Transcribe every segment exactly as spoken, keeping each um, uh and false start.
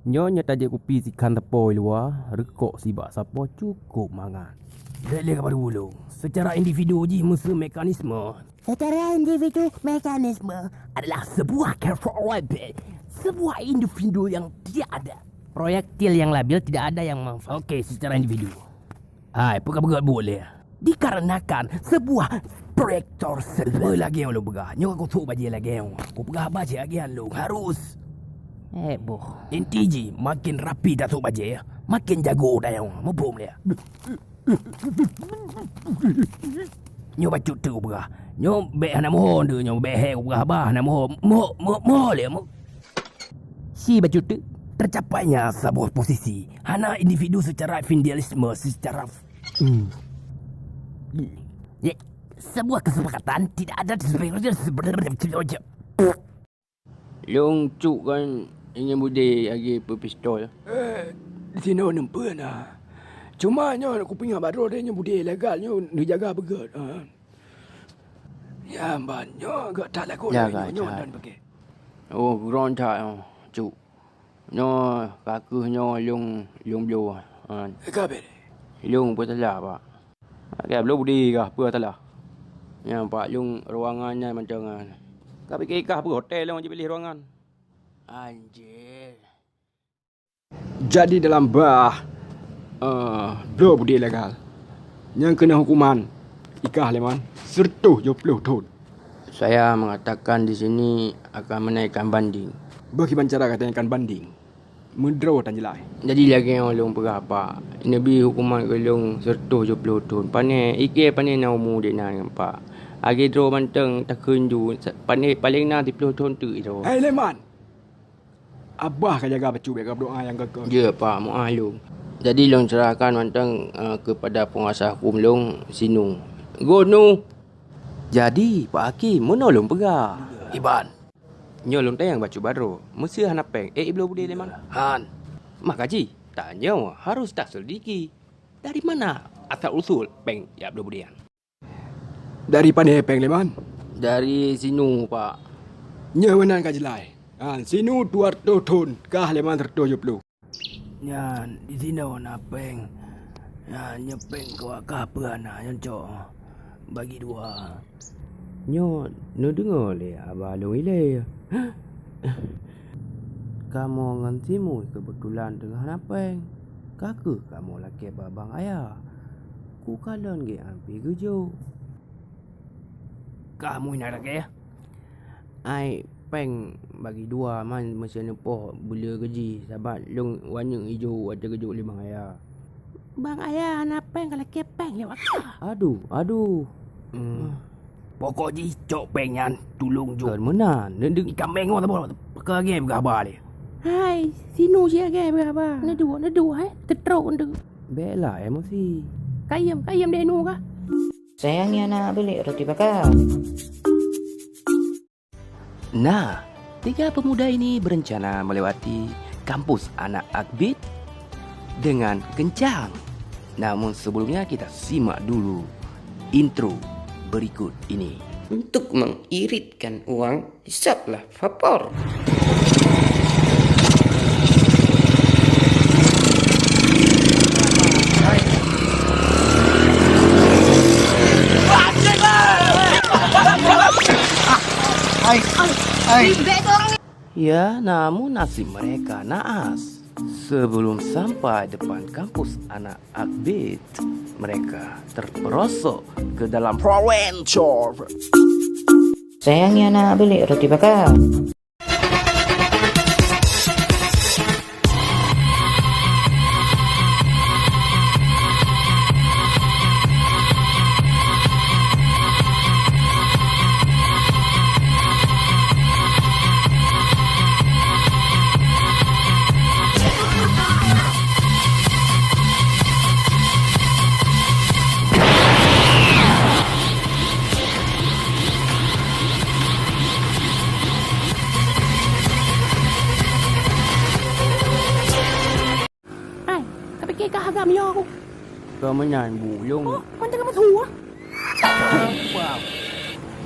Nyoe nyang tajép kupi sikhan teupôi luwa, reukok sibak sapo cukup mangat. Dek lé ka bak ulôn. Secara individu jih meuseu mekanisme. Secara individu mekanisme adalah sebuah keroyokan, sebuah individu yang tidak ada. Proyektil yang labil tidak ada yang manfaat. Oke, secara individu. Hai, peugah-peugah buet lé. Dikarenakan sebuah proyektor server lagèe nyang lôn peugah. Nyoe kusok bajèe lagèe nyoe. Kupeugah haba cit lagèe nyan lôn harus. Eh, boh. Inti jih, makin rapi tasok bajèe, makin jago tanyoe. Muphom lé? Nyoe bacut teuk kupeugah. Nyoe bèk hana moho nteuk nyoe, bèk hèk kupeugah haba hana moho. Moho, moho, moho lé, moho. Si bacut teuk. Tercapainya sebuah posisi. Hana individu secara individualisme, secara, hmm. Ya, sebuah kesepakatan tidak ada di. Lôn cok kan ingin budé lagèe peupistol. Eh, disinoe neumpeue na. Cuma nyoe kupeuingat bak droe, nyoe budé legal, nyoe neujaga beugöt, ha. Ya, ban nyoe göt that lakoe. Jaga nyoe, nyoe that. Dan pakai. Oh, ground that, oh, cok. Nyoe ka keuh nyoe lôn, lôn bloe, ha. Ka bèk. Lôn peusalah, Pak. Ka bloe budé kah peue salah? Nyan, Pak, lôn ruangan nyan mantong nyan. Ka pike kah peue hotel lôn jipiléh ruangan? Anjir. Jadi dalam bah, eh, bloe budé legal, nyang keunong huköman ikah lé man sireutoh jôh ploh thôn. Saya mengatakan di sini akan menaikkan banding. Bagaimana cara kata naikkan banding? Meudroe tan jeulaih. Jadi lagèe nyang lôn peugah, Pak, neubi huköman keu lôn sireutoh jôh ploh thôn. Pané, ikèe pané na umu dek nyan, Pak. Lagèe droe mantong takheun ju, sa-, pané paleng na siploh thôn teuk droe. Hei, Leman! Abah ka jaga bacut, bèk ka berdoa nyang gagah. Ya, Pak, meu'ah lôn. Jadi lôn serahkan mantong, eh, kepada penguasa hukum lôn, si Nu. Go, Nu! Jadi, Pak Hakim, meunoe lôn peugah. Iban. Nyoe lôn tanyong bacut bak droe, meuseu hana péng, ék bloe budé lé man? Han. Maka jih, tanyoe harôh taseulidiki, dari mana asal usul péng jak bloe budé nyan? Dari pané péng lé man? Dari si Nu, Pak. Nyoe meunan ka jeulaih. Han, si Nu dua reutôh thôn, kah lé man sireutoh jôh ploh. Nyan, disinoe na péng. Nyan, nyoe péng keu wakah peue hana, nyoe cok. Bagi dua. Nyoe neudeungoe lé haba lôn ilèe. Kamoe ngon si Mui keubeutulan teungoh na péng. Ka keuh kamoe lakèe bak bank aya. Kukalon geuh ampé geujok. Ka Mui na lakèe? Ai, péng bagi dua man meuseu neupoh beuleu keu jih, sabab lôn wanyeueng ijo watèe geujok lé bank aya. Bank aya hana péng, ka lakèe péng lé wakah. Aduh, aduh. Hmm. Pokok jih cok péng nyan tulông jok. Kon meunan, neuk deuk. Ikan mengok saboh, pakon lagèe peugah haba lé. Hai, si Nu cit lagèe peugah haba. Neuduek, neuduek, hai, teutrok neuduek. Bèk lah emosi. Kayém, kayém deh Nu kah? Sayangnya nak beli roti bakar. Nah, tiga pemuda ini berencana melewati kampus anak Akbit dengan kencang. Namun sebelumnya kita simak dulu intro berikut ini. Untuk mengiritkan uang, hisaplah vapor. Hai, hai. Ya, namun nasib mereka naas. Sebelum sampai depan kampus anak Akbit, mereka terperosok ke dalam Provenco. Sayangnya nak beli roti bakar. Hai, tapike kah agam yo aku? Keu meunan bu lông. Oh, mantong kamu tua. Apa?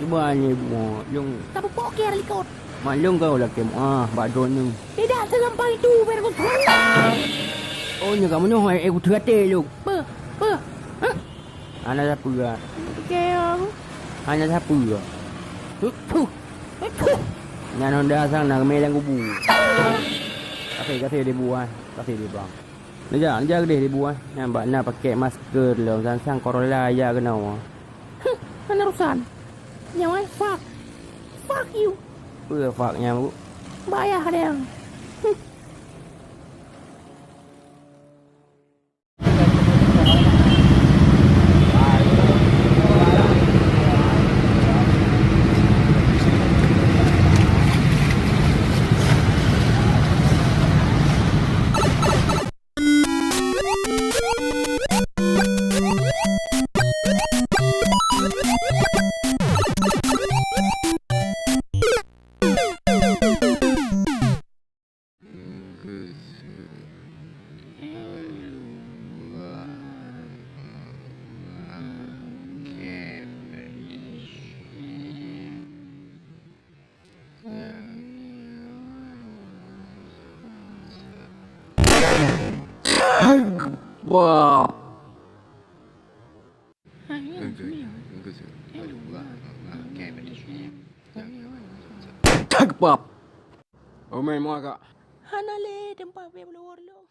Iban ni bu lông. Tapi pokok kira likot. Maklum kau lagèe muah bak droeneuh. Tidak segampang itu, Ferguson. Oh, nyoe kamoe nyoe, eh, kuteuk até lôn. Peue? Peue? Hah? Hana sapeue. Oke, ya. Hana sapeue. Huh, huh, huh. Nyan Honda sang na geumé lam kubu. Kasih, kasih deh, Bu, ah. Kasih deh, Bang. Neujak, neujak deh, deh, Bu, ah. Nyan bak na pakai masker lom, sang-sang Corolla ya keunoe. Huh, hana urusan. Nyoe, fuck. Fuck you. Peue fuck nyan, Bu? Bayah deh. Huh. Wah. Takbab. Omai mua kak. Hana lé teumpat bèe blower lôn.